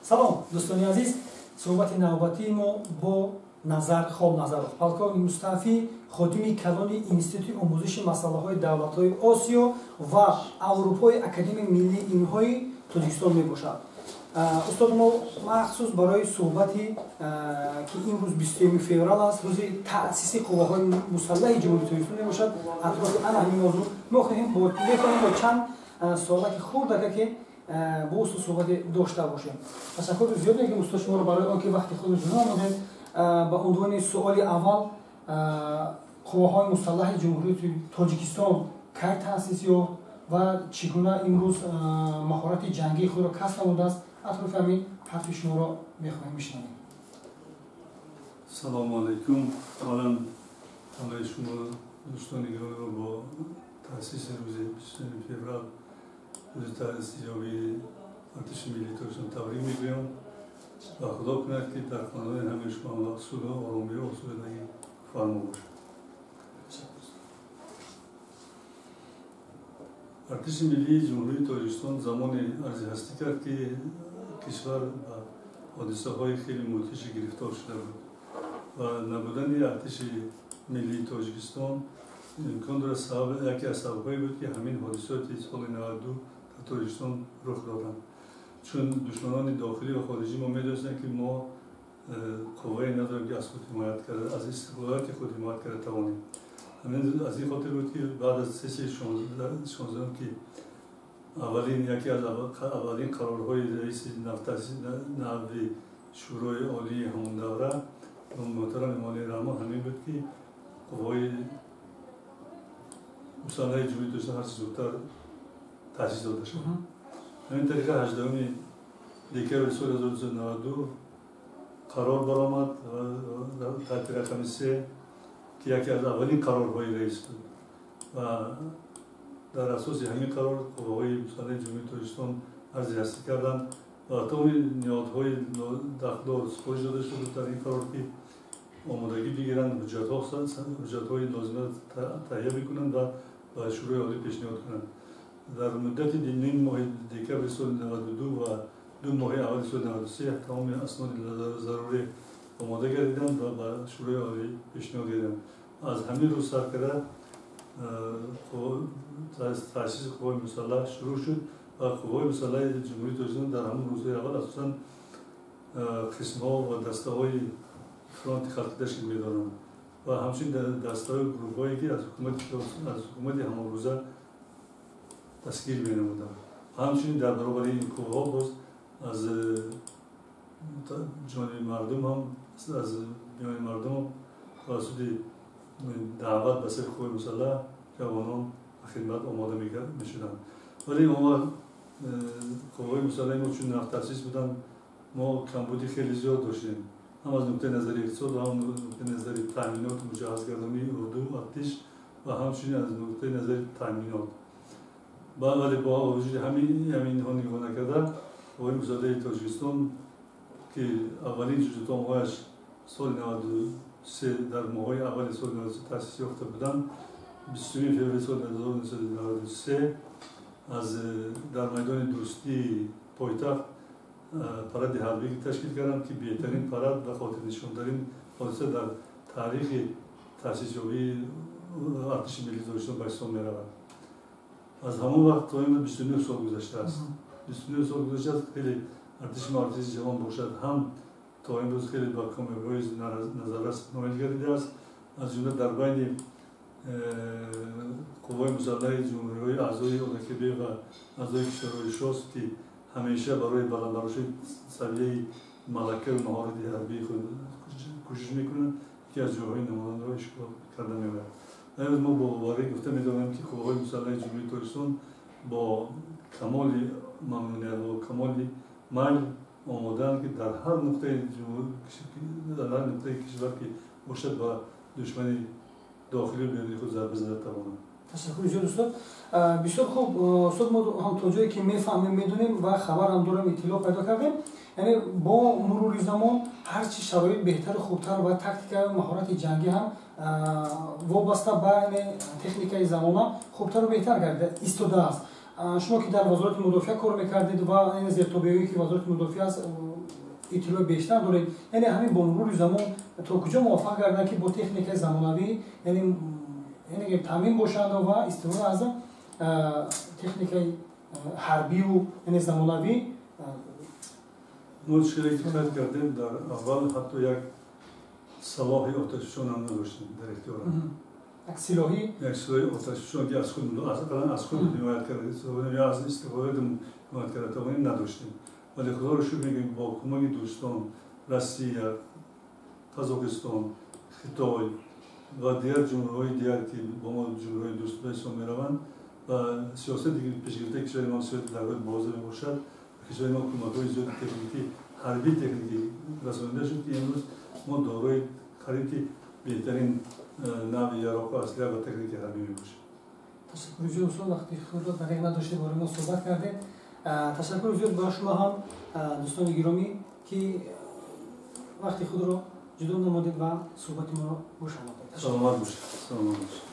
Салом, дӯстони азиз. Суҳбати навбатии мо бо Назар Холназаров, полковник мустаъфӣ, ходими калони Институти омӯзиши масъалаҳои давлатҳои Осиё ва Аврупои Академияи миллии илмҳои Тоҷикистон мебошад. Устод, мо махсус барои суҳбати, ки имрӯз 23 феврал аст, рӯзи таъсиси қувваҳои мусаллаҳи Ҷумҳурии Тоҷикистон мебошад, атрофи ана ҳамин мавзӯъ мехоҳем бо чанд суолаки хурдака ки бо устод суҳбате дошта бошем. Ташаккури зиёд мекунем, устод, шуморо барои он ки вақти худро ҷудо намудед. Ба унвони суоли аввал, қувваҳои мусаллаҳи Ҷумҳурии Тоҷикистон кай таъсис ёфт ва чӣ гуна имрӯз маҳорати ҷангии худро касб намудааст? Атрофи ҳамин ҳарфи шуморо мехоҳем мешунавем. Салому алайкум. Аввалан ҳамаи шумо дӯстони гиромиро бо таъсиси рӯзи 23 феврал, рӯзи таъсисёбии Артиши миллии Тоҷикистон, табрик мегӯям ва Худо кунад, ки дар хонадони ҳамаи шумо сулҳу оромию осудагӣ фармо бошад. Артиши миллии Ҷумҳурии Тоҷикистон замоне арзи ҳастӣ кард, ки кишвар ба ҳодисаҳои хеле мудҳиши гирифтор шуда буд ва набудани Артиши миллии Тоҷикистон имкон дорад яке аз сабабҳое буд, ки ҳамин ҳодисоти соли 92 дар Тоҷикистон рух доданд, чун душманони дохилӣ ва хориҷӣ мо медонистанд, ки мо қуввае надорем, ки аз худ ҳимоят карда, аз истиқлолияти худ ҳимоят карда тавонем. Ҳамин аз ин хотир буд, ки баъд аз сессияи 16-ум, ки аввалин яке аз аввалин қарорҳои раиси нави Шӯрои Олии ҳамон давра, муҳтарам Эмомалӣ Раҳмон, ҳамин буд, ки қувваҳои мусаллаҳи Ҷумҳурии Тоҷикистон ҳарчи зудтар таъсис дода шавад. Ҳамин тариқа 18 декабри соли 1992 қарор баромад таҳти рақами 3, ки яке аз аввалин қарорҳои раис буд, ва дар асоси ҳамин қарор қувваҳои мусаллаҳи Ҷумҳурии Тоҷикистон арзи ҳастӣ карданд ва тамоми ниҳодҳои дахлдор супориш дода шуд дар ин қарор, ки омодагӣ бигиранд, ҳуҷҷатҳои лозима таҳия бикунанд ва ба Шӯрои Олӣ пешниҳод кунанд. Дар муддати ним моҳи декабри соли 92 ва 2 моҳи аввали соли 93 тамоми асноди зарурӣ омода гардиданд ва ба Шӯрои Олӣ пешниҳод гардиданд. Аз ҳамин рӯз сар карда таъсиси қувваҳои мусаллаҳ шурӯъ шуд ва қувваҳои мусаллаҳи Ҷумҳурии Тоҷикистон дар ҳамон рӯзҳои аввал асосан қисмҳо ва дастаҳои фронти халқӣ ташкил медоданд ва ҳамчунин дастаҳои гурӯҳҳое, ки аз ҳукумати ҳамонрӯза ташкил менамуданд. Ҳамчунин дар баробари ин қувваҳо боз аз ҷониби мардум ҳам, аз миёни мардум тавассути даъват ба сафи қувваи мусаллаҳ ҷавонон ба хидмат омода мешуданд. Вале он вақт қувваҳои мусаллаҳи мо чун навтаъсис буданд, мо камбуди хеле зиёд доштем, ҳам аз нуқтаи назари иқтисод ва ҳам нуқтаи назари таъминоту муҷаҳҳазгардонии урду, артиш ва ҳамчунин аз нуқтаи назари таъминот. Вале бо вуҷуди ҳаминҳо нигоҳ накарда, қувваҳои мусаллаҳи Тоҷикистон, ки аввалин ҷуздотомҳояш соли 93, дар моҳҳои аввали соли 93 таъсис ёфта буданд, 20 феврали соли 1993 аз дар майдони Дӯстии пойтахт паради ҳарбӣ ташкил карданд, ки беҳтарин парад ва хотирнишонтарин ҳодиса дар таърихи таъсисёбии Артиши миллии Тоҷикистон ба ҳисоб меравад. Аз ҳамон вақт то имрӯз 29 сол гузаштааст. 29 сол гузаштааст. Хеле артиши мо артиши ҷавон бошад ҳам, то имрӯз хеле ба комёбиҳои назаррас ноил гардидааст, аз ҷумла дар байни қувваҳои мусаллаҳи ҷумҳуриҳои аъзои ОДКБ ва аъзои кишварҳои ШОС, ки ҳамеша барои баланд бардоштани савияи малакаю маҳорати ҳарбии худ кӯшиш мекунанд, яке аз ҷойҳои намояндаро ишғол карда меояд. Имрӯз мо бо боварӣ гуфта метавонем, ки қувваҳои мусаллаҳи Ҷумҳурии Тоҷикистон бо камоли мамнуният ва камоли майл омодаанд, ки дар ҳар нуқтаи кишвар ки бошад, ба душмани дохилию берунии худ зарба зада тавонанд. Ташаккури зиёд, устод. Бисёр хуб, устод. Мо ҳам то ҷое ки мефаҳмем, медонем ва хабар ҳам дорем, иттилоъ пайдо кардем, яъне бо мурури замон ҳарчи шароит беҳтару хубтар ва тактика маҳорати ҷангӣ ҳам вобаста ба техникаи замона хубтару беҳтар гардида истодааст. Шумо ки дар Вазорати мудофиа кор мекардед ва зертобеое ки Вазорати мудофиа аст, иттилои бештар доред, яъне ҳамин бо мурури замон то куҷо муваффақ гарданд, ки бо техникаи замонавӣ, яъне таъмин бошанд ва истифода аз техникаи ҳарбию, яъне замонавӣ? Мо чизе ки қайд кардем, дар аввал ҳатто як салоҳи оташфишон ҳам надоштем дар ихтиёрам. Як силоҳӣ? Як силоҳи оташфишон, ки аз худ, ақаллан аз худ ҳимоят карда ё аз истихборот ҳимоят карда тавонем, надоштем. Вале худоро шукр мегӯем, бо кӯмаки дӯстон, Россия, Қазоқистон, Хитой ва дигар ҷумҳуриҳои дигар, ки бо мо ҷумҳуриҳои дӯст ба ҳисоб мераванд ва сиёсати пешгирифтаи кишвари мо сиёсати дарҳои боза мебошад, кишвари мо кӯмакҳои зиёди техникӣ, ҳарбии техникӣ расонида шуд, ки имрӯз мо дорои қариб ки беҳтарин навъи яроқу аслиҳа ва техникаи ҳарбӣ мебошем. Ташаккури зиёд, устод, вақти худро дареғ надоштед, бори мо суҳбат кардед. Ташаккури зиёд ба шумо ҳам, дӯстони гиромӣ, ки вақти худро ҷудо намудед ва суҳбати моро гӯш омадед. Саломат бошед, саломат бошед.